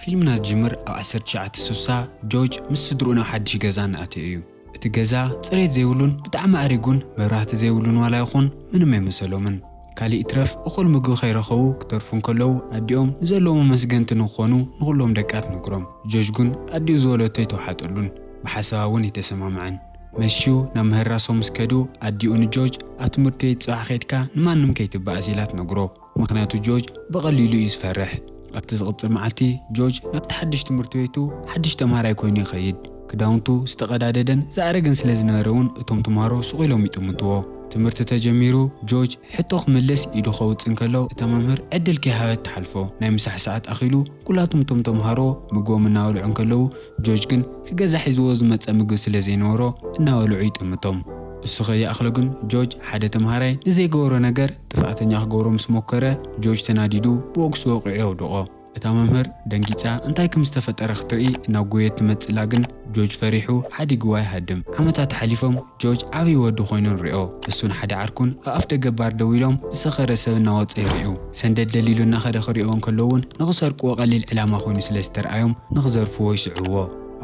ፊልምና ዝጅምር ኣብ ዓሰርተ ትሽዓተ ስሳ ጆርጅ ምስ ስድርኡ ናብ ሓድሽ ገዛ እናኣተዩ እዩ። እቲ ገዛ ጽሬት ዘይብሉን ብጣዕሚ ኣሪጉን መብራህቲ ዘይብሉን ዋላ ይኹን ምንም ኣይመሰሎምን። ካልእ ይትረፍ እኹል ምግቢ ከይረኸቡ ክተርፉ እንከለዉ ኣዲኦም ንዘለዎም ኣመስገንቲ ንክኾኑ ንኹሎም ደቃ ትነግሮም። ጆርጅ ግን ኣዲኡ ዝበለቶ ኣይተዋሓጠሉን፣ ብሓሳባ እውን ኣይተሰማምዐን። መሽዩ ናብ ምህራሶም ምስ ከዱ ኣዲኡ ንጆርጅ ኣብ ትምህርቲ ቤት ጽባሕ ከይድካ ንማንም ከይትበኣስ ኢላ ትነግሮ። ምኽንያቱ ጆርጅ ብቐሊሉ እዩ ዝፈርሕ። ኣብቲ ዝቕጽል መዓልቲ ጆርጅ ናብቲ ሓድሽ ትምህርቲ ቤቱ ሓድሽ ተምሃራይ ኮይኑ ይኸይድ። ክዳውንቱ ዝተቐዳደደን ዝኣረገን ስለ ዝነበረ እውን እቶም ተምሃሮ ስቕ ኢሎም ይጥምትዎ። ትምህርቲ ተጀሚሩ ጆርጅ ሕቶ ክምልስ ኢዱ ከውጽእ እንከሎ እታ መምህር ዕድል ከይሃበት ትሓልፎ። ናይ ምሳሕ ሰዓት ኣኺሉ ኩላቶም እቶም ተምሃሮ ምግቦም እናበልዑ እንከለዉ ጆርጅ ግን ክገዛ ሒዝዎ ዝመጸ ምግቢ ስለ ዘይነበሮ እናበልዑ ይጥምቶም። እሱ ከይኣኽሎ ግን ጆርጅ ሓደ ተምሃራይ ንዘይገበሮ ነገር ጥፍኣተኛ ክገብሮ ምስ ሞከረ ጆርጅ ተናዲዱ ብቦክስ ወቒዑ የውድቖ። እታ መምህር ደንጊጻ እንታይ ከም ዝተፈጠረ ክትርኢ እናጎየት ትመጽእላ ግን ጆርጅ ፈሪሑ ሓዲግዋ ይሃድም። ዓመታት ሓሊፎም ጆርጅ ዓብዪ ወዲ ኮይኑ ንሪኦ። እሱን ሓደ ዓርኩን ኣብ ኣፍ ደገ ባር ደው ኢሎም ዝሰኸረ ሰብ እናወጸ ይርእዩ። ሰንደድ ደሊሉ እናኸደ ክርእይዎ እንከሎ እውን ንኽሰርቅዎ ቀሊል ዕላማ ኮይኑ ስለ ዝተርኣዮም ንኽዘርፍዎ ይስዕብዎ።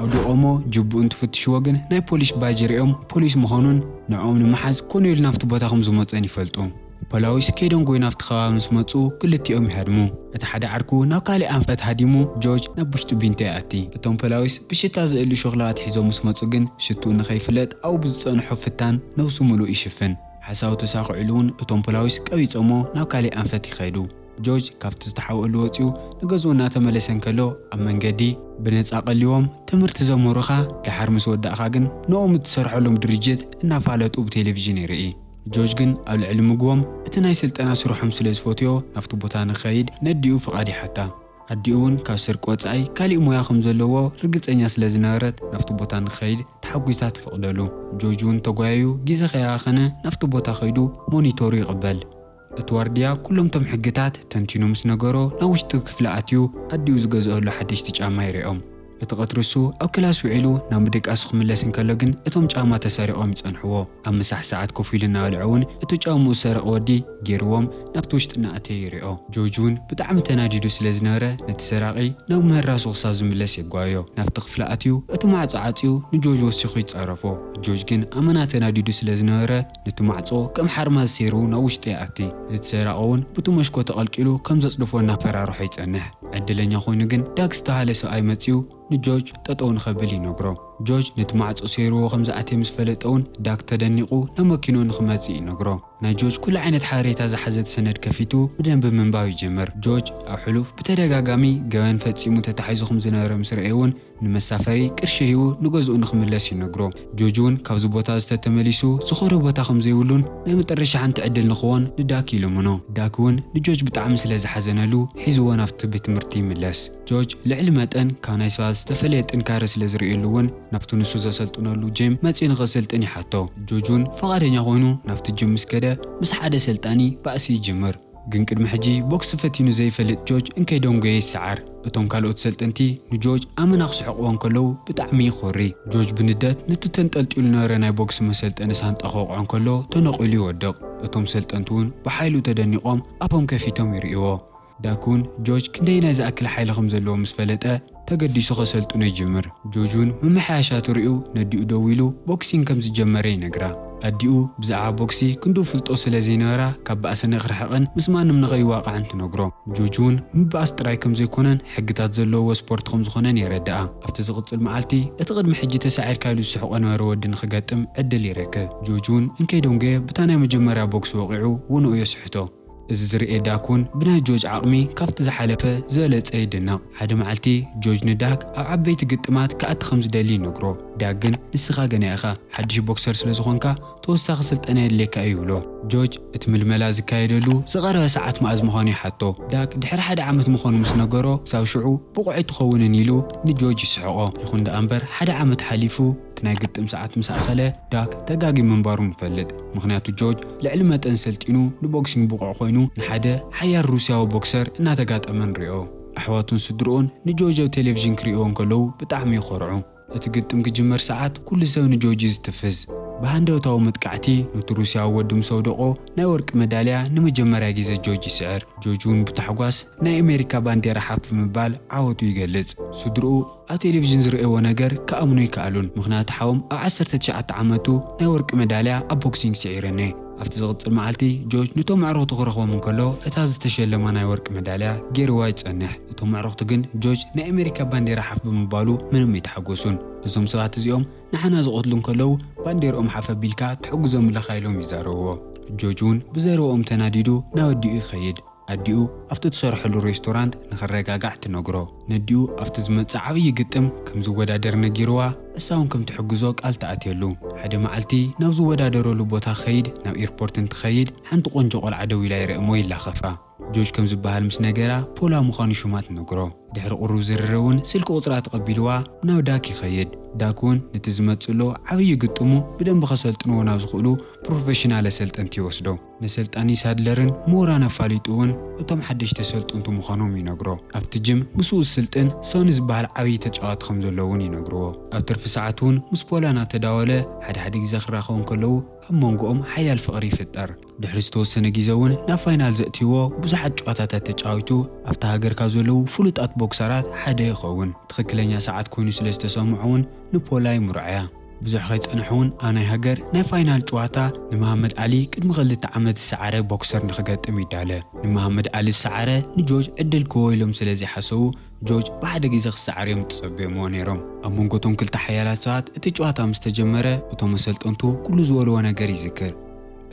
ኣውዲቖሞ ጅቡኡ እንትፍትሽዎ ግን ናይ ፖሊስ ባጅ ሪኦም ፖሊስ ምዃኑን ንዕኦም ንምሓዝ ኮነ ኢሉ ናብቲ ቦታ ከም ዝመጸን ይፈልጡ። ፖላዊስ ከይደንጎዩ ናብቲ ከባቢ ምስ መጹ ክልቲኦም ይሃድሙ። እቲ ሓደ ዓርኩ ናብ ካሊእ ኣንፈት ሃዲሙ ጆርጅ ናብ ውሽጢ ቢንቶ ይኣቲ። እቶም ፖላዊስ ብሽታ ዝእሊ ሾኽላባት ሒዞም ምስ መጹ ግን ሽትኡ ንኸይፍለጥ ኣብኡ ብዝጸንሖ ፍታን ነብሱ ምሉእ ይሽፍን። ሓሳቡ ተሳኺዑሉ እውን እቶም ፖላዊስ ቀቢጾሞ ናብ ካሊእ ኣንፈት ይኸዱ። ጆርጅ ካብቲ ዝተሓወሉ ወጺኡ ንገዝኡ እናተመለሰ እንከሎ ኣብ መንገዲ ብነጻ ቀልዎም ትምህርቲ ዘምህሩኻ ደሓር ምስ ወዳእኻ ግን ንኦም እትሰርሐሎም ድርጅት እናፋለጡ ብቴሌቪዥን ይርኢ። ጆርጅ ግን ኣብ ልዕሊ ምግቦም እቲ ናይ ስልጠና ስርሖም ስለ ዝፈትዮ ናብቲ ቦታ ንኸይድ ነዲኡ ፍቓድ ይሓታ። ኣዲኡ እውን ካብ ስርቂ ወጻኢ ካሊእ ሞያ ከም ዘለዎ ርግጸኛ ስለ ዝነበረት ናብቲ ቦታ ንኸይድ ተሓጒሳ ትፈቕደሉ። ጆርጅ እውን ተጓያዩ ግዜ ከይኣኸነ ናብቲ ቦታ ከይዱ ሞኒተሩ ይቕበል። እቲ ዋርድያ ኩሎም ቶም ሕግታት ተንቲኑ ምስ ነገሮ ናብ ውሽጢ ክፍሊ ኣትዩ ኣዲኡ ዝገዝአሉ ሓደሽቲ ጫማ ይርእዮም። እቲ ቀትሪ እሱ ኣብ ክላስ ውዒሉ ናብ ምድቃሱ ክምለስ እንከሎ ግን እቶም ጫማ ተሰሪቖም ይጸንሕዎ። ኣብ ምሳሕ ሰዓት ኮፍ ኢሉ እናበልዐ እውን እቲ ጫምኡ ዝሰረቐ ወዲ ገይርዎም ናብቲ ውሽጢ እናኣተየ ይሪኦ። ጆርጅ እውን ብጣዕሚ ተናዲዱ ስለ ዝነበረ ነቲ ሰራቒ ናብ ምህራሱ ክሳብ ዝምለስ የጓዮ። ናብቲ ክፍሊ ኣትዩ እቲ ማዕጾ ዓጽዩ ንጆርጅ ወሲኹ ይጻረፎ። ጆርጅ ግን ኣመና ተናዲዱ ስለ ዝነበረ ነቲ ማዕጾ ከም ሓርማዝ ሰይሩ ናብ ውሽጢ ይኣቲ። እቲ ሰራቒ እውን ብቲ መሽኮ ተቐልቂሉ ከም ዘጽድፎ እናፈራርሖ ይጸንሕ። ዕድለኛ ኮይኑ ግን ዳክ ዝተባህለ ሰብኣይ መጺኡ ንጆርጅ ጠጠው ንኸብል ይነግሮ። ጆርጅ ነቲ ማዕጾ ሰይርዎ ከም ዝኣተየ ምስ ፈለጠ እውን ዳክ ተደኒቑ ናብ መኪንኡ ንኽመጽእ ይነግሮ። ናይ ጆርጅ ኩሉ ዓይነት ሓበሬታ ዝሓዘት ሰነድ ከፊቱ ብደንቢ ምንባብ ይጅምር። ጆርጅ ኣብ ሕሉፍ ብተደጋጋሚ ገበን ፈጺሙ ተታሒዙ ከም ዝነበረ ምስ ረኣየ እውን ንመሳፈሪ ቅርሺ ሂቡ ንገዝኡ ንኽምለስ ይነግሮ። ጆርጅ እውን ካብዚ ቦታ ዝተተመሊሱ ዝኾነ ቦታ ከም ዘይብሉን ናይ መጠረሻ ሓንቲ ዕድል ንኽወን ንዳክ ይልምኖ። ዳክ እውን ንጆርጅ ብጣዕሚ ስለ ዝሓዘነሉ ሒዝዎ ናብቲ ቤት ትምህርቲ ይምለስ። ጆርጅ ልዕሊ መጠን ካብ ናይ ሰባት ዝተፈለየ ጥንካረ ስለ ዝርእየሉ እውን ናብቲ ንሱ ዘሰልጥነሉ ጂም መጺኡ ንኸሰልጥን ይሓቶ። ጆርጅ እውን ፈቓደኛ ኮይኑ ናብቲ ጂም ምስ ከደ ምስ ሓደ ሰልጣኒ ባእሲ ይጅምር። ግን ቅድሚ ሕጂ ቦክስ ፈቲኑ ዘይፈልጥ ጆርጅ እንከይደንጎየ ይሰዓር። እቶም ካልኦት ሰልጠንቲ ንጆርጅ ኣመና ክስሕቕዎ እንከለዉ ብጣዕሚ ይኾሪ። ጆርጅ ብንደት ነቲ ተንጠልጢሉ ነበረ ናይ ቦክስ መሰልጠኒ ሳንጣ ክወቕዖ እንከሎ ተነቒሉ ይወድቕ። እቶም ሰልጠንቲ እውን ብሓይሉ ተደኒቖም ኣፎም ከፊቶም ይርእይዎ። ዳክ እውን ጆርጅ ክንደየናይ ዝኣክል ሓይሊ ከም ዘለዎ ምስ ፈለጠ ተገዲሱ ከሰልጥኖ ይጅምር። ጆርጅ እውን ምምሕያሻቱ ርእዩ ነዲኡ ደዊሉ ቦክሲንግ ከም ዝጀመረ ይነግራ። ኣዲኡ ብዛዕባ ቦክሲ ክንድኡ ፍልጦ ስለ ዘይነበራ ካብ ባእሲ ንኽርሕቕን ምስ ማንም ንኸይዋቃዕን ትነግሮ። ጆርጅ እውን ምባእስ ጥራይ ከም ዘይኮነን ሕግታት ዘለዎ ስፖርት ከም ዝኾነን የረድኣ። ኣብቲ ዝቕጽል መዓልቲ እቲ ቅድሚ ሕጂ ተሳዒርካ ኢሉ ዝስሕቆ ነበረ ወዲ ንኽገጥም ዕድል ይረክብ። ጆርጅ እውን እንከይደንጎየ ብታ ናይ መጀመርያ ቦክስ ወቒዑ ውንኡ የስሕቶ። እዚ ዝርኤ ዳክ እውን ብናይ ጆርጅ ዓቕሚ ካብቲ ዝሓለፈ ዝበለጸ ይድነቕ። ሓደ መዓልቲ ጆርጅ ንዳክ ኣብ ዓበይቲ ግጥማት ክኣቲ ከም ዝደሊ ይነግሮ። ዳክ ግን ንስኻ ገና ኢኻ፣ ሓድሽ ቦክሰር ስለ ዝኾንካ ተወሳኺ ስልጠና የድልየካ እዩ ይብሎ። ጆርጅ እቲ ምልመላ ዝካየደሉ ዝቐረበ ሰዓት መኣዝ ምዃኑ ይሓቶ። ዳክ ድሕሪ ሓደ ዓመት ምዃኑ ምስ ነገሮ ክሳብ ሽዑ ብቑዕ ኣይትኸውንን ኢሉ ንጆርጅ ይስሕቖ። ይኹን ደኣ እምበር ሓደ ዓመት ሓሊፉ እቲ ናይ ግጥም ሰዓት ምስ ኣኸለ ዳክ ተጋጊ ምንባሩ ንፈልጥ። ምኽንያቱ ጆርጅ ልዕሊ መጠን ሰልጢኑ ንቦክሲንግ ብቑዕ ኮይኑ ንሓደ ሓያል ሩስያዊ ቦክሰር እናተጋጠመ ንሪኦ። ኣሕዋቱን ስድርኡን ንጆርጅ ኣብ ቴሌቪዥን ክርእይዎ እንከለዉ ብጣዕሚ ይኾርዑ። እቲ ግጥም ክጅመር ሰዓት ኩሉ ሰብ ንጆርጅ እዩ ዝትፍዝ። ብሃንደበታዊ መጥቃዕቲ ነቲ ሩስያዊ ወዲ ምስ ኣውደቖ ናይ ወርቂ መዳልያ ንመጀመርያ ግዜ ጆርጅ ይስዕር። ጆርጅ እውን ብታሕጓስ ናይ ኣሜሪካ ባንዴራ ሓፍ ብምባል ዓወቱ ይገልጽ። ስድርኡ ኣብ ቴሌቪዥን ዝርእይዎ ነገር ክኣምኑ ኣይከኣሉን፣ ምኽንያቱ ሓዎም ኣብ ዓሰርተ ትሽዓተ ዓመቱ ናይ ወርቂ መዳልያ ኣብ ቦክሲንግ ስዒሩኒ። ኣብቲ ዝቕጽል መዓልቲ ጆርጅ ነቶም ኣዕሩኽቱ ክረኽቦም እንከሎ እታ ዝተሸለማ ናይ ወርቂ መዳልያ ገይርዋ ይጸንሕ። እቶም ኣዕሩኽቱ ግን ጆርጅ ናይ ኣሜሪካ ባንዴራ ሓፍ ብምባሉ ምንም ኣይተሓጎሱን። እዞም ሰባት እዚኦም ንሓና ዝቐትሉ እንከለዉ ባንዴርኦም ሓፍ ኣቢልካ ትሕግዞም ኣለኻ ኢሎም ይዛረብዎ። ጆርጅ እውን ብዘረብኦም ተናዲዱ ናብ ኣዲኡ ይኸይድ። ኣዲኡ ኣብቲ ትሰርሐሉ ሬስቶራንት ንኽረጋጋዕ ትነግሮ። ነዲኡ ኣብቲ ዝመጽእ ዓብዪ ግጥም ከም ዝወዳደር ነጊርዋ፣ እሳ እውን ከም ትሕግዞ ቃል ትኣትየሉ። ሓደ መዓልቲ ናብ ዝወዳደረሉ ቦታ ክኸይድ ናብ ኤርፖርት እንትኸይድ ሓንቲ ቆንጆ ቆልዓ ደው ኢላ ይርእሞ ይላኸፋ። ጆርጅ ከም ዝበሃል ምስ ነገራ ፖላ ምዃኑ ሽማ ትነግሮ። ድሕሪ ቁሩብ ዝርርብ እውን ስልኪ ቁጽራ ተቐቢልዋ ናብ ዳክ ይኸይድ። ዳክ እውን ነቲ ዝመጽእ ዘሎ ዓብዪ ግጥሙ ብደንቢ ከሰልጥንዎ ናብ ዝኽእሉ ፕሮፌሽናል ኣሰልጠንቲ ይወስዶ። ነሰልጣኒ ሳድለርን ሞራን ኣፋሊጡ እውን እቶም ሓደሽቲ ኣሰልጠንቱ ምዃኖም ይነግሮ። ኣብቲ ጅም ምስኡ ዝስልጥን ሶኒ ዝበሃል ዓብዪ ተጫዋቲ ከም ዘሎ እውን ይነግርዎ። ኣብ ትርፊ ሰዓት እውን ምስ ፖላ እናተዳወለ ሓደ ሓደ ግዜ ክራኸቡ እንከለዉ ኣብ መንጎኦም ሓያል ፍቕሪ ይፍጠር። ድሕሪ ዝተወሰነ ግዜ እውን ናብ ፋይናል ዘእትይዎ ብዙሓት ጨዋታታት ተጫዊቱ ኣብታ ሃገር ካብ ዘለዉ ፍሉጣት ቦክሰራት ሓደ ይኸውን። ትኽክለኛ ሰዓት ኮይኑ ስለ ዝተሰምዖ እውን ንፖላ ይምርዖያ። ብዙሕ ከይጸንሐ እውን ኣብ ናይ ሃገር ናይ ፋይናል ጨዋታ ንመሃመድ ኣሊ ቅድሚ ክልተ ዓመት ዝሰዓረ ቦክሰር ንኽገጥም ይዳለ። ንመሃመድ ኣሊ ዝሰዓረ ንጆርጅ ዕድል ክህቦ ኢሎም ስለ ዘይሓሰቡ ጆርጅ ብሓደ ግዜ ክሰዓር እዮም ዝጸበይዎ ነይሮም። ኣብ መንጎ እቶም ክልተ ሓያላት ሰባት እቲ ጨዋታ ምስ ተጀመረ እቶም ኣሰልጠንቱ ኩሉ ዝበልዎ ነገር ይዝክር።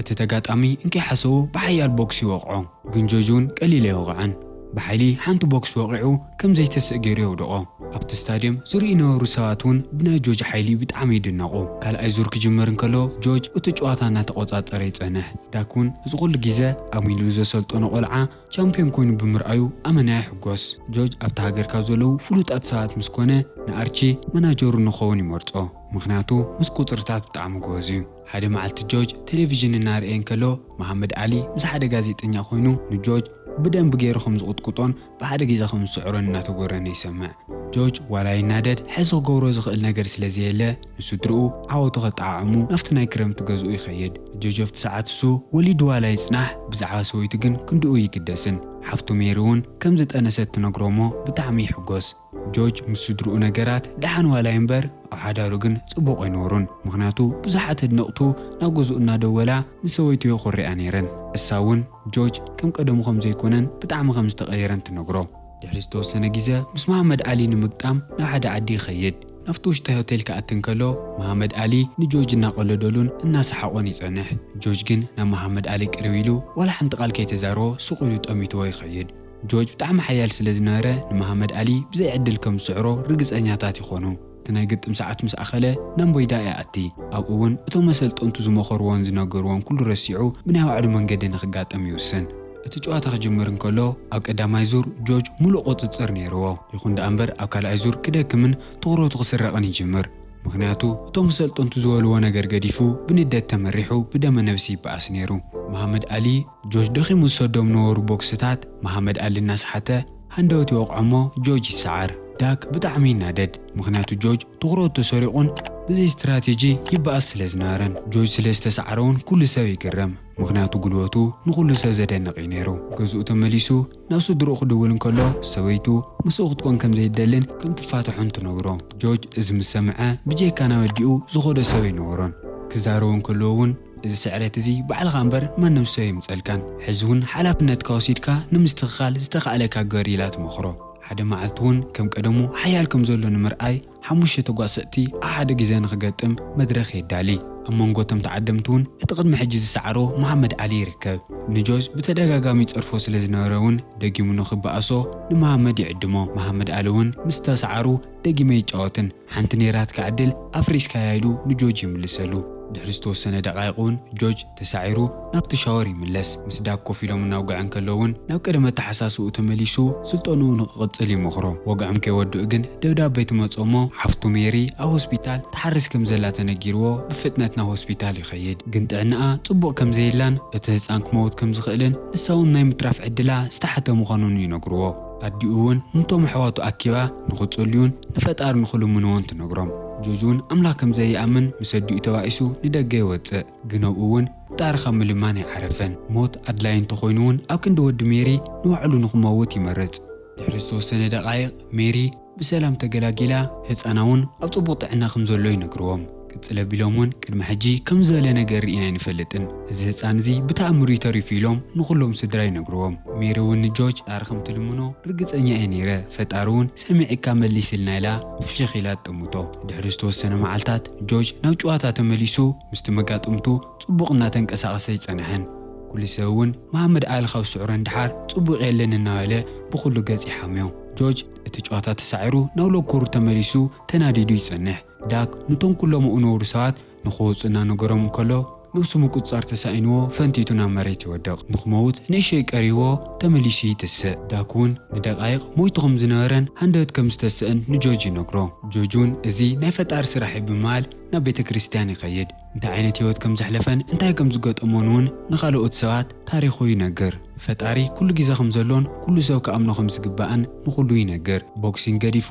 እቲ ተጋጣሚ እንከይሓሰቡ ብሓያል ቦክስ ይወቕዖ፣ ግን ጆርጅ እውን ቀሊል ኣይወቕዐን። ብሓይሊ ሓንቲ ቦክስ ወቒዑ ከም ዘይተስእ ገይሩ የውድቖ። ኣብቲ ስታድየም ዝርእዩ ነበሩ ሰባት እውን ብናይ ጆርጅ ሓይሊ ብጣዕሚ ይድነቑ። ካልኣይ ዙር ክጅምር እንከሎ ጆርጅ እቲ ጨዋታ እናተቖጻጸረ ይጸንሕ። ዳክ እውን እዚ ኩሉ ግዜ ኣሚሉ ዘሰልጠኖ ቆልዓ ቻምፒዮን ኮይኑ ብምርኣዩ ኣመና ይሕጎስ። ጆርጅ ኣብቲ ሃገር ካብ ዘለዉ ፍሉጣት ሰባት ምስ ኮነ ንኣርቺ መናጀሩ ንኸውን ይመርጾ፣ ምኽንያቱ ምስ ቁጽርታት ብጣዕሚ ጎበዝ እዩ። ሓደ መዓልቲ ጆርጅ ቴሌቪዥን እናርኣየ እንከሎ መሃመድ ኣሊ ምስ ሓደ ጋዜጠኛ ኮይኑ ንጆርጅ ብደንቢ ገይሩ ከም ዝቕጥቅጦን ብሓደ ግዜ ከም ዝስዕሮን እናተጎረነ ይሰምዕ። ጆርጅ ዋላ ይናደድ ሕዚ ክገብሮ ዝኽእል ነገር ስለ ዘየለ ንስድርኡ ዓወቱ ከጠዓዕሙ ናብቲ ናይ ክረምቲ ገዝኡ ይኸይድ። ጆርጅ ኣብቲ ሰዓት እሱ ወሊዱ ዋላ ይጽናሕ ብዛዕባ ሰበይቱ ግን ክንድኡ ይግደስን። ሓፍቱ ሜሪ እውን ከም ዝጠነሰት ትነግሮ እሞ ብጣዕሚ ይሕጎስ። ጆርጅ ምስ ስድርኡ ነገራት ደሓን ዋላ እምበር ኣብ ሓዳሩ ግን ጽቡቕ ኣይነበሩን። ምኽንያቱ ብዙሓት ኣድነቕቱ ናብ ገዝኡ እናደወላ ንሰበይቱ የኹርያ ነይረን። እሳ እውን ጆርጅ ከም ቀደሙ ከም ዘይኮነን ብጣዕሚ ከም ዝተቐየረን ትነግሮ። ድሕሪ ዝተወሰነ ግዜ ምስ መሃመድ ኣሊ ንምግጣም ናብ ሓደ ዓዲ ይኸይድ። ናብቲ ውሽጢ ሆቴል ክኣቲ እንከሎ መሃመድ ኣሊ ንጆርጅ እናቐለደሉን እናሰሓቖን ይጸንሕ። ጆርጅ ግን ናብ መሃመድ ኣሊ ቅርብ ኢሉ ዋላ ሓንቲ ቃል ከይተዛረቦ ስቕ ኢሉ ጠሚትዎ ይኸይድ። ጆርጅ ብጣዕሚ ሓያል ስለ ዝነበረ ንመሃመድ ኣሊ ብዘይ ዕድል ከም ዝስዕሮ ርግጸኛታት ይኾኑ። እቲ ናይ ግጥም ሰዓት ምስ ኣኸለ ናብ ሜዳ ይኣቲ። ኣብኡ እውን እቶም መሰልጠንቱ ዝመኸርዎን ዝነገርዎን ኩሉ ረሲዑ ብናይ ባዕሉ መንገዲ ንኽጋጠም ይውስን። እቲ ጨዋታ ክጅምር እንከሎ ኣብ ቀዳማይ ዙር ጆርጅ ሙሉእ ቁጽጽር ነይርዎ። ይኹን ደኣ እምበር ኣብ ካልኣይ ዙር ክደክምን ትኹረቱ ክስረቕን ይጅምር። ምኽንያቱ እቶም መሰልጠንቱ ዝበልዎ ነገር ገዲፉ ብንደት ተመሪሑ ብደመ ነብሲ ይበኣስ ነይሩ። መሃመድ ኣሊ ጆርጅ ደኺሙ ዝሰዶም ነበሩ ቦክስታት መሃመድ ኣሊ እናሰሓተ ሃንደበት ይወቕዖ እሞ ጆርጅ ይሰዓር። ዳክ ብጣዕሚ ይናደድ፣ ምኽንያቱ ጆርጅ ትኹረቱ ተሰሪቑን ብዘይ ስትራቴጂ ይበኣስ ስለ ዝነበረን። ጆርጅ ስለ ዝተሰዓረ እውን ኩሉ ሰብ ይግረም፣ ምኽንያቱ ጉልበቱ ንኹሉ ሰብ ዘደንቕ እዩ ነይሩ። ገዝኡ ተመሊሱ ናብ ስድርኡ ክድውል እንከሎ ሰበይቱ ምስኡ ክትኮን ከም ዘይደልን ከም ትፋትሖን ትነግሮ። ጆርጅ እዚ ምስ ሰምዐ ብጀካ ናብ ኣዲኡ ዝኸዶ ሰብ ኣይነበሮን። ክዛረቡ እንከለዉ እውን እዚ ስዕረት እዚ ባዕልኻ እምበር ማንም ሰብ የምጸልካን። ሕዚ እውን ሓላፍነትካ ወሲድካ ንምስትኽኻል ዝተኻእለካ ግበር ኢላ ትመኽሮ። ሓደ መዓልቲ እውን ከም ቀደሙ ሓያል ከም ዘሎ ንምርኣይ ሓሙሽተ ተጓሰጥቲ ኣብ ሓደ ግዜ ንኽገጥም መድረኽ የዳሊ። ኣብ መንጎ እቶም ተዓደምቲ እውን እቲ ቅድሚ ሕጂ ዝሰዓሮ መሓመድ ዓሊ ይርከብ። ንጆርጅ ብተደጋጋሚ ይጸርፎ ስለ ዝነበረ እውን ደጊሙ ንኽበኣሶ ንመሃመድ ይዕድሞ። መሃመድ ዓሊ እውን ምስ ተሰዓሩ ደጊመ ይጫወትን ሓንቲ ነይራትካ ዕድል ኣፍሪስካያ ኢሉ ንጆርጅ ይምልሰሉ። ድሕሪ ዝተወሰነ ደቃይቕ እውን ጆርጅ ተሳዒሩ ናብቲ ሻወር ይምለስ። ምስ ዳክ ኮፍ ኢሎም እናውግዐ እንከሎ እውን ናብ ቀደም ኣተሓሳስብኡ ተመሊሱ ስልጠንኡ ንክቕጽል ይመኽሮ። ወግዖም ከይወድኡ ግን ደብዳቤ ትመጽኦ እሞ ሓፍቱ ሜሪ ኣብ ሆስፒታል ትሓርስ ከም ዘላ ተነጊርዎ ብፍጥነት ናብ ሆስፒታል ይኸይድ። ግን ጥዕናኣ ጽቡቕ ከም ዘየላን እቲ ህጻን ክመውት ከም ዝኽእልን ንሳ እውን ናይ ምትራፍ ዕድላ ዝተሓተ ምዃኑን ይነግርዎ። ኣዲኡ እውን ነቶም ኣሕዋቱ ኣኪባ ንኽጽልዩን ንፈጣሪ ንኽልምንዎን ትነግሮም። ጆጅ እውን ኣምላኽ ከም ዘይኣምን ምስ ኣዲኡ ተባኢሱ ንደገ ይወጽእ። ግን ኣብኡ እውን ፈጣሪ ካብ ምልማን ኣይዓረፈን። ሞት ኣድላይ እንተኾይኑ እውን ኣብ ክንዲ ወዲ ሜሪ ንባዕሉ ንኽመውት ይመርጽ። ድሕሪ ዝተወሰነ ደቓይቕ ሜሪ ብሰላም ተገላጊላ፣ ህፃና እውን ኣብ ፅቡቕ ጥዕና ከም ዘሎ ይነግርዎም። ቅፅል ኣቢሎም እውን ቅድሚ ሕጂ ከምዚ ዝበለ ነገር ርኢና ኣይንፈልጥን። እዚ ህፃን እዚ ብተኣምር እዩ ተሪፉ ኢሎም ንኹሎም ስድራ ይነግርዎም። ሜሪ እውን ንጆርጅ ፈጣሪ ከም ትልምኖ ርግፀኛ እየ ነይረ፣ ፈጣሪ እውን ሰሚዕካ መሊስልና ኢላ ፍሽኽ ኢላ ትጥምቶ። ድሕሪ ዝተወሰነ መዓልታት ጆርጅ ናብ ጨዋታ ተመሊሱ ምስቲ መጋጥምቱ ፅቡቕ እናተንቀሳቐሰ ኣይፀንሐን። ኩሉ ሰብ እውን መሃመድ ኣሊ ካብ ስዕሮ ንድሓር ፅቡቕ የለን እናበለ ብኹሉ ገፅ ይሓምዮ። ጆርጅ እቲ ጨዋታ ተሳዒሩ ናብ ሎኮሩ ተመሊሱ ተናዲዱ ይጸንሕ። ዳክ ነቶም ኩሎም ኣብኡ ነብሩ ሰባት ንኽወጹ እናነገሮም እንከሎ፣ ነብሱ ምቁጽጻር ተሳኢንዎ ፈንቲቱ ናብ መሬት ይወድቕ። ንኽመውት ንእሽተይ ቀሪዎ ተመሊሱ ይትስእ። ዳክ እውን ንደቓይቕ ሞይቱ ከም ዝነበረን ሃንደበት ከም ዝተስእን ንጆርጅ ይነግሮ። ጆርጅ እውን እዚ ናይ ፈጣሪ ስራሕ እዩ ብምባል ናብ ቤተ ክርስቲያን ይኸይድ። እንታይ ዓይነት ህይወት ከም ዘሕለፈን እንታይ ከም ዝገጠሞን እውን ንኻልኦት ሰባት ታሪኹ ይነግር። ፈጣሪ ኩሉ ግዜ ከም ዘሎን ኩሉ ሰብ ክኣምኖ ከም ዝግባእን ንኹሉ ይነግር። ቦክሲንግ ገዲፉ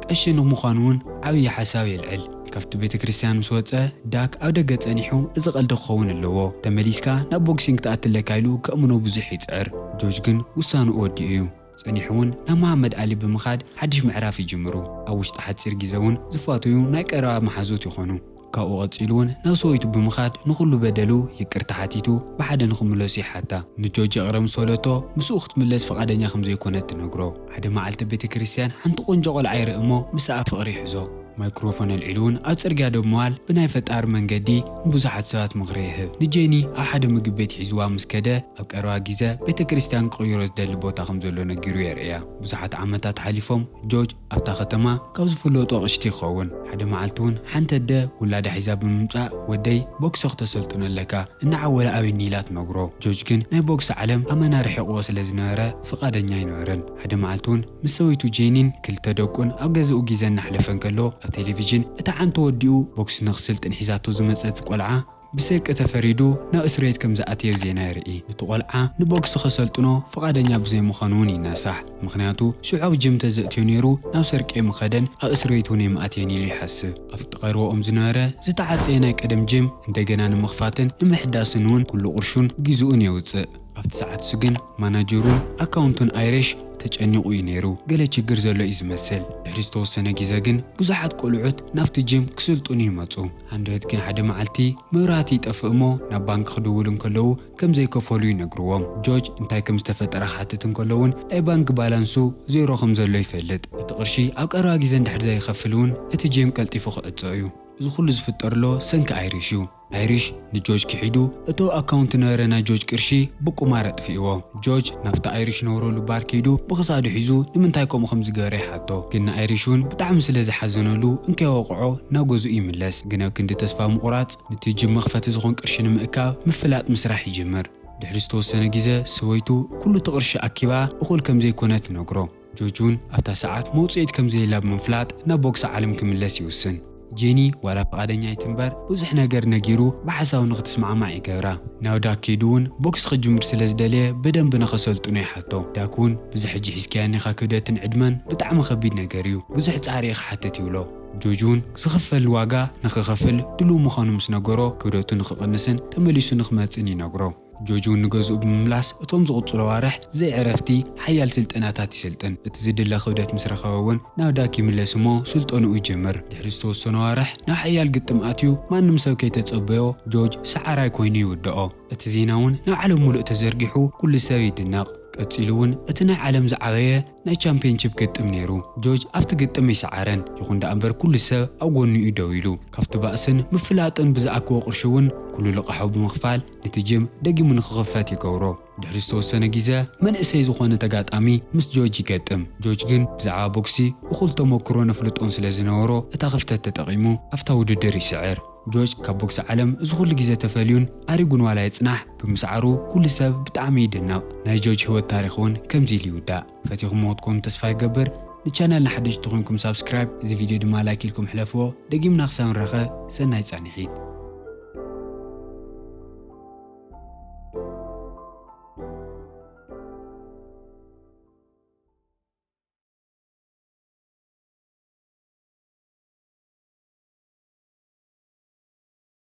ቀሺ ንምዃን እውን ዓብዪ ሓሳብ የልዕል። ካብቲ ቤተ ክርስቲያን ምስ ወጸ ዳክ ኣብ ደገ ጸኒሑ፣ እዚ ቀልዲ ክኸውን ኣለዎ፣ ተመሊስካ ናብ ቦክሲንግ ትኣቲ ኣለካ ኢሉ ከእምኖ ብዙሕ ይጽዕር። ጆርጅ ግን ውሳንኡ ወዲኡ እዩ። ጸኒሑ እውን ናብ መሃመድ ኣሊ ብምኻድ ሓድሽ ምዕራፍ ይጅምሩ። ኣብ ውሽጢ ሓጺር ግዜ እውን ዝፋተዩ ናይ ቀረባ መሓዙት ይኾኑ። ካብኡ ቀጺሉ እውን ናብ ሰበይቱ ብምኻድ ንኹሉ በደሉ ይቅርታ ሓቲቱ ብሓደ ንኽምለሱ ይሓታ። ንጆርጅ ይቕረ ምስ በለቶ ምስኡ ክትምለስ ፍቓደኛ ከም ዘይኮነት ትነግሮ። ሓደ መዓልቲ ቤተ ክርስቲያን ሓንቲ ቆንጆ ቆልዓ ይርኢ እሞ ምስኣ ፍቕሪ ይሕዞ። ማይክሮፎን ኣልዒሉ እውን ኣብ ጽርግያ ደው ብምባል ብናይ ፈጣሪ መንገዲ ንብዙሓት ሰባት ምኽሪ ይህብ። ንጄኒ ኣብ ሓደ ምግቢ ቤት ሒዝዋ ምስ ከደ ኣብ ቀረባ ግዜ ቤተ ክርስቲያን ክቕይሮ ዝደሊ ቦታ ከም ዘሎ ነጊሩ የርእያ። ብዙሓት ዓመታት ሓሊፎም ጆርጅ ኣብታ ከተማ ካብ ዝፍለጡ ኣቕሽቲ ይኸውን። ሓደ መዓልቲ እውን ሓንቲ ኣደ ውላዳ ሒዛ ብምምጻእ፣ "ወደይ ቦክሲ ክተሰልጥኖ ኣለካ፣ እናዓወለ ኣብኒ" ኢላ ትነግሮ። ጆርጅ ግን ናይ ቦክሲ ዓለም ኣመና ርሒቕዎ ስለ ዝነበረ ፍቓደኛ ኣይነበረን። ሓደ መዓልቲ እውን ምስ ሰበይቱ ጄኒን ክልተ ደቁን ኣብ ገዛኡ ግዜ እናሕለፈ እንከሎ፣ ኣብ ቴሌቪዥን እታ ሓንቲ ወዲኡ ቦክሲ ንኽስልጥን ሒዛቶ ዝመጸት ቆልዓ ብስርቂ ተፈሪዱ ናብ እስር ቤት ከም ዝኣተየ ዜና የርኢ። እቲ ቆልዓ ንቦክሲ ከሰልጥኖ ፍቓደኛ ብዘይምዃኑ እውን ይናሳሕ። ምኽንያቱ ሽዑ ኣብ ጅም ተዘእትዮ ነይሩ፣ ናብ ስርቂ ምኸደን ኣብ እስር ቤት እውን የምኣትየን ኢሉ ይሓስብ። ኣብቲ ቀርቦኦም ዝነበረ ዝተዓጸየ ናይ ቀደም ጅም እንደገና ንምኽፋትን ንምሕዳስን እውን ኩሉ ቅርሹን ግዝኡን የውጽእ። ኣብቲ ሰዓት እሱ ግን ማናጀሩን ኣካውንቱን ኣይሪሽ ተጨኒቑ እዩ ነይሩ። ገለ ችግር ዘሎ እዩ ዝመስል። ድሕሪ ዝተወሰነ ግዜ ግን ብዙሓት ቆልዑት ናብቲ ጅም ክስልጥኑ ይመጹ። ሃንደበት ግን ሓደ መዓልቲ መብራህቲ ይጠፍእ እሞ ናብ ባንክ ክድውሉ እንከለዉ ከም ዘይከፈሉ ይነግርዎም። ጆርጅ እንታይ ከም ዝተፈጠረ ክሓትት እንከሎ እውን ናይ ባንክ ባላንሱ ዜሮ ከም ዘሎ ይፈልጥ። እቲ ቅርሺ ኣብ ቀረባ ግዜ እንድሕር ዘይኸፍል እውን እቲ ጂም ቀልጢፉ ክዕጾ እዩ። እዚ ኩሉ ዝፍጠርሎ ሰንኪ ኣይሪሽ እዩ። ኣይሪሽ ንጆርጅ ክሒዱ እቲ ኣብ ኣካውንት ነበረ ናይ ጆርጅ ቅርሺ ብቁማር ኣጥፊእዎ። ጆርጅ ናብቲ ኣይሪሽ ነብረሉ ባር ከይዱ ብኽሳዱ ሒዙ ንምንታይ ከምኡ ከም ዝገበረ ይሓቶ። ግን ንኣይሪሽ እውን ብጣዕሚ ስለ ዝሓዘነሉ እንከይወቕዖ ናብ ገዝኡ ይምለስ። ግን ኣብ ክንዲ ተስፋ ምቑራጽ ነቲ ጅም መኽፈቲ ዝኾን ቅርሺ ንምእካብ ምፍላጥ ምስራሕ ይጅምር። ድሕሪ ዝተወሰነ ግዜ ሰበይቱ ኩሉ እቲ ቅርሺ ኣኪባ እኹል ከም ዘይኮነ ትነግሮ። ጆርጅ እውን ኣብታ ሰዓት መውጽኢት ከም ዘየላ ብምፍላጥ ናብ ቦክሲ ዓለም ክምለስ ይውስን። ጄኒ ዋላ ፍቓደኛ ኣይትንበር ብዙሕ ነገር ነጊሩ ብሓሳቡ ንኽትስማዕማዕ ይገብራ። ናብ ዳክ ከይዱ እውን ቦክስ ክጅምር ስለ ዝደለየ ብደንቢ ንኸሰልጥኖ ይሓቶ። ዳክ እውን ብዚ ሕጂ ሒዝካያ ኔኻ ክብደትን ዕድመን ብጣዕሚ ከቢድ ነገር እዩ፣ ብዙሕ ጻዕሪ እዩ ክሓትት ይብሎ። ጆርጅ እውን ዝኽፈል ዋጋ ንኽኸፍል ድሉው ምዃኑ ምስ ነገሮ ክብደቱ ንኽቕንስን ተመሊሱ ንኽመጽእን ይነግሮ። ጆርጅ እውን ንገዝኡ ብምምላስ እቶም ዝቕጽሉ ኣዋርሕ ዘይዕረፍቲ ሓያል ስልጠናታት ይሰልጥን። እቲ ዝድለ ክብደት ምስ ረኸበ እውን ናብ ዳክ ይምለስ እሞ ስልጠንኡ ይጅምር። ድሕሪ ዝተወሰኑ ኣዋርሕ ናብ ሓያል ግጥም ኣትዩ ማንም ሰብ ከይተጸበዮ ጆርጅ ሰዓራይ ኮይኑ ይውድኦ። እቲ ዜና እውን ናብ ዓለም ሙሉእ ተዘርጊሑ ኩሉ ሰብ ይድነቕ። ቀጺሉ እውን እቲ ናይ ዓለም ዝዓበየ ናይ ቻምፒየንሺፕ ግጥም ነይሩ። ጆርጅ ኣብቲ ግጥም ኣይሰዓረን። ይኹን ደኣ እምበር ኩሉ ሰብ ኣብ ጎኑ እዩ ደው ኢሉ። ካብቲ ባእስን ምፍላጥን ብዝኣክቦ ቅርሺ እውን ኩሉ ልቓሑ ብምኽፋል ነቲ ጅም ደጊሙ ንኽኽፈት ይገብሮ። ድሕሪ ዝተወሰነ ግዜ መንእሰይ ዝኾነ ተጋጣሚ ምስ ጆርጅ ይገጥም። ጆርጅ ግን ብዛዕባ ቦክሲ እኹል ተመክሮን ኣፍልጦን ስለ ዝነበሮ እታ ክፍተት ተጠቒሙ ኣብታ ውድድር ይስዕር። ጆርጅ ካብ ቦክሲ ዓለም እዚ ኩሉ ግዜ ተፈልዩን ኣሪጉን ዋላ ይጽናሕ፣ ብምስዓሩ ኩሉ ሰብ ብጣዕሚ ይድነቕ። ናይ ጆርጅ ህይወት ታሪኽ እውን ከምዚ ኢሉ ይውዳእ። ፈቲኹምዎ ክትኮኑ ተስፋ ይገብር። ንቻነልና ሓደሽቲ ኮይንኩም ሳብስክራይብ፣ እዚ ቪድዮ ድማ ላይክ ኢልኩም ሕለፍዎ። ደጊምና ክሳብ ንራኸብ ሰናይ ጻንሒት።